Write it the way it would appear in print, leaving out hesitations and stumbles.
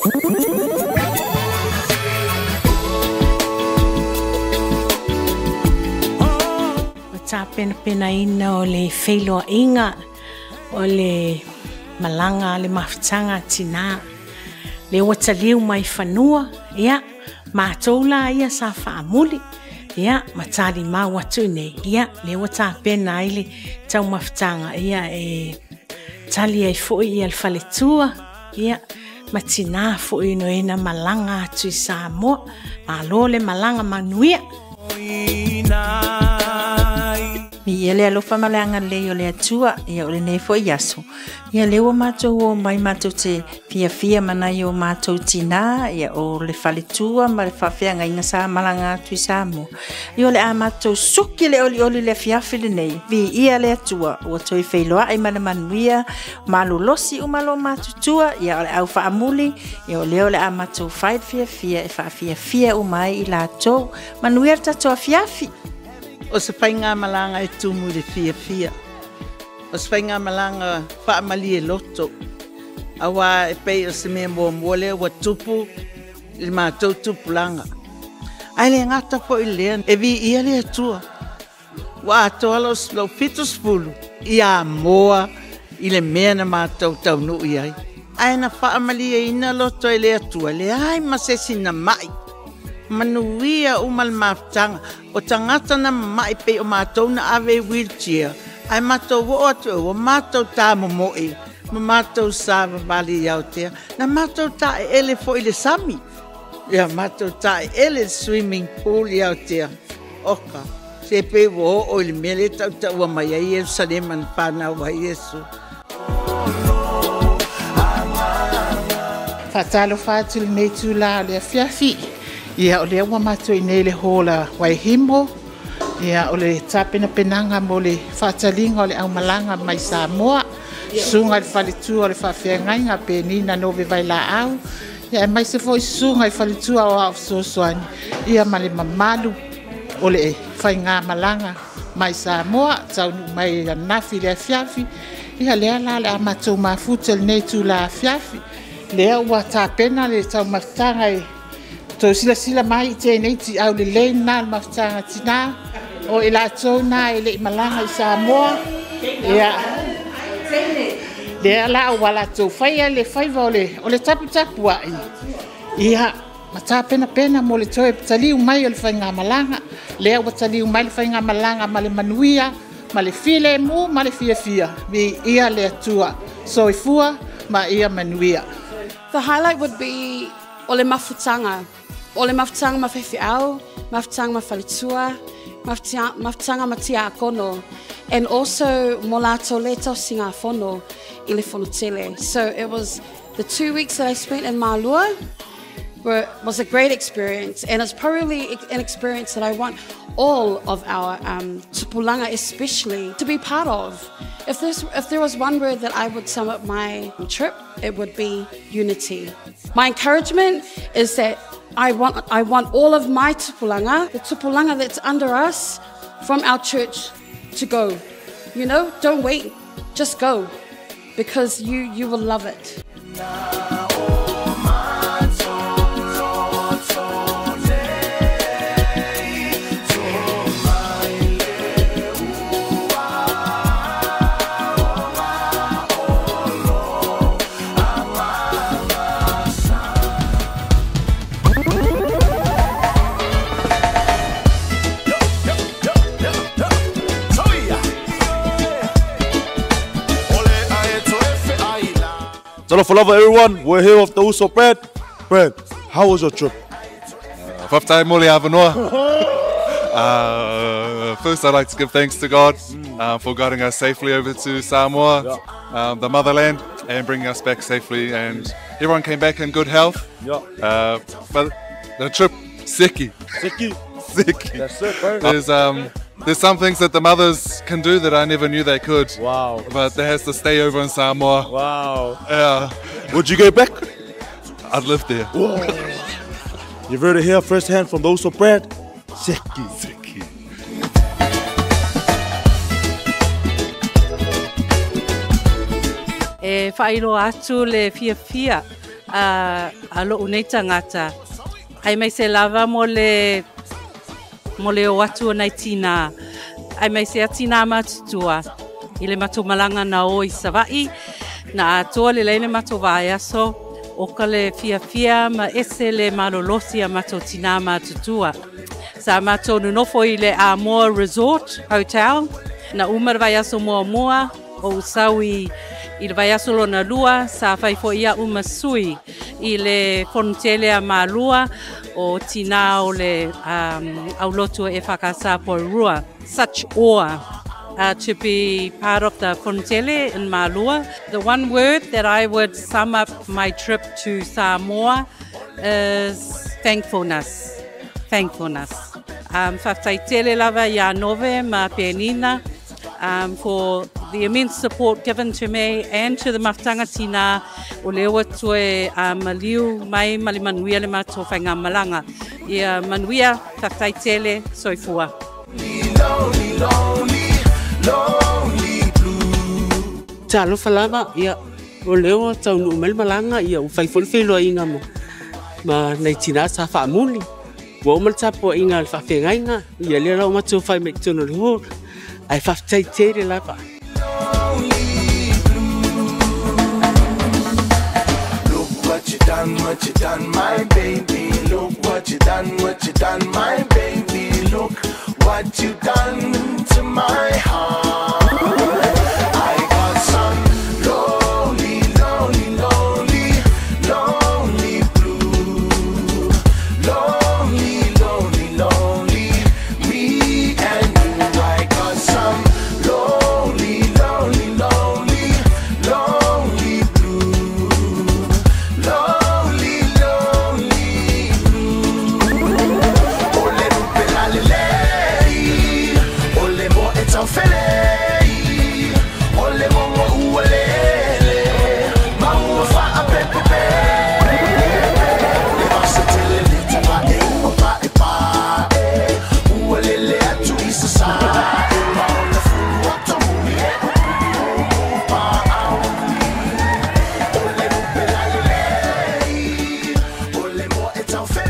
Ua tapenapenaina o le feiloaiga o le malaga a le mafutaga a tina, lea ua taliu mai fanua, ia, matou la ia sa faamuli ma talimau atu i inei, lea ua tapena ai le taumafataga e tali ai foi le faletua ma tina foi o e na malaga atu i Samoa. Malo le malaga manuia. Viia le alofa ma le agalelei o le Atua, ia o lenei foi aso, ia lea ua matou o mai matou te fiafia ma nai o matou tinā, ia o le faletua ma le faafeagaiga sa malaga atu i Samoa. Ia o le a matou suki le olioli le afiafi lenei, viia le Atua, ua toe feiloai ma le manuia, malolosi uma lo matutua, ia o le au faamuli, ia o lea o le a matou fai le fiafia e faafiafia uma ai i latou. Manuia le tatou afiafi. O se faigamalaga e tumu i le fiafia. O se faigamalaga faamalie loto. Auā e pei o se mea muamua lea ua tupu i le matou tupulaga. Ae le gata foi i lea, e viia le Atua. Ua atoa lou 70 i Amoa i le mea na matou taunuu i ai. Ae na faamalieina loto e le Atua, leai ma se isi na mai. Manuia uma le mafutaga. O tagata na mama'i pei o matou na ave i wheelchair, ae matou oo atu ua matou tamomoe ma matou savavali i Aotea. Na matou taeele foi i le sami. Ia matou taeele le swimming pool i Aotea. Oka, se pei ua oo i le mea lea e tautaua mai ai Ierusalema na fanau ai Iesu. Faatalofa atu i lenei itula o le afiafi. Ia o lea ua matou i inei i le hall a Waihimo. Ia o le tapenapenaga mo le faataliga o le aumalaga mai Samoa. Susuga i le faletua o le faafeagaiga Penina Nove Vailaau. Ia aemaise foi susuga i faletua o Ao Fesoasoani. Ia ma le mamalu o le faigamalaga mai Samoa. Taunuu mai ananafi i le afiafi. Ia lea la o le a matou mafuta i lenei itula afiafi. Lea ua tapena le taumafataga e tou silasila mai i tenei tiau lelei lena o le mafutaga tina. O i latou na e lei malaga i Samoa. Ia, lea la ua latou faia le faiva o le taputapuai. Ia, ma tapenapena mo le toe taliu mai o le faigamalaga. Lea ua taliu mai le faigamalaga ma le manuia, ma le filemu, ma le fiafia. Viia le Atua. Soifua ma ia manuia. The highlight would be o le mafutaga. O le mafutaga ma faifeau, mafutaga ma faletua, mafutaga ma tiakono, and also mo latou le tausigafono i le fonotele. So it was the 2 weeks that I spent in Malua was a great experience, and it's probably an experience that I want all of our tupulaga especially to be part of. If there was one word that I would sum up my trip, it would be unity. My encouragement is that I want all of my tupulaga, the tupulaga that's under us from our church, to go. You know, don't wait, just go, because you will love it. Talofa lava everyone, we're here with the Uso Brad. Brad, how was your trip? Faafetai mo le avanoa. First, I'd like to give thanks to God for guiding us safely over to Samoa, the motherland, and bringing us back safely. And everyone came back in good health. Yeah. But the trip, seki. Seki. Seki. That's it, bro. There's some things that the mothers can do that I never knew they could. Wow. But they has to stay over in Samoa. Wow. Yeah. Would you go back? I'd live there. Whoa. You've heard it here firsthand from those of Brad. Seki. Seki. E whairoa atu le fiafia a lo'u nei tagata aemaise lava mo le o atu o nai tinā aemaise a tinā matutua i le matou malaga na o i Sava'i na atoa lelei le matou vaiaso o ka le fiafia ma ese le malolosi a matou tinā matutua. Sa matou nonofo i le Amoa Resort Hotel na uma le vaiaso muamua o usau i le vaiaso lona lua sa fai fo'i a'u ma sui i le fonotele a Malua o tinā o le aulotu e whakasa Porirua. Such awe to be part of the fonotele in Malua. The one word that I would sum up my trip to Samoa is thankfulness. Thankfulness. Faafetai tele lava iā Nove ma Penina for the immense support given to me and to the mafutaga tinā o lea ua toe maliu mai ma le manuia le matou faigamalaga. Ia manuia, faafetai tele, soifua. Lonely, lonely, lonely blue. Talofa lava, ia, o lea ua taunuu mai le malaga, ia, ua fai foi le feiloaiga mo ma nai tinā sa faamuli. Ua uma le tapuaiga a le faafeagaiga, ia lea la ua matou fai mai i totonu o le hall, ae faafetai tele lava. Look what you done, what you done, my baby. Look what you done, what you done, my baby. Look what you done to my heart. I got some lonely, lonely, lonely, lonely blue. Lonely, lonely, lonely, me and you. I got some lonely, lonely, lonely, lonely blue. Lonely, lonely blue. O le lupe la le lei, o le mo e tau felei, o le mongo ua lele, maua faa pepe pe. Le vasa tele le tapa e ua pa e pa e, ua lele atu i sa sa e, maona fulu o tomuli e o pupu pa au. O le lupe la le lei, o le mo e tau felei.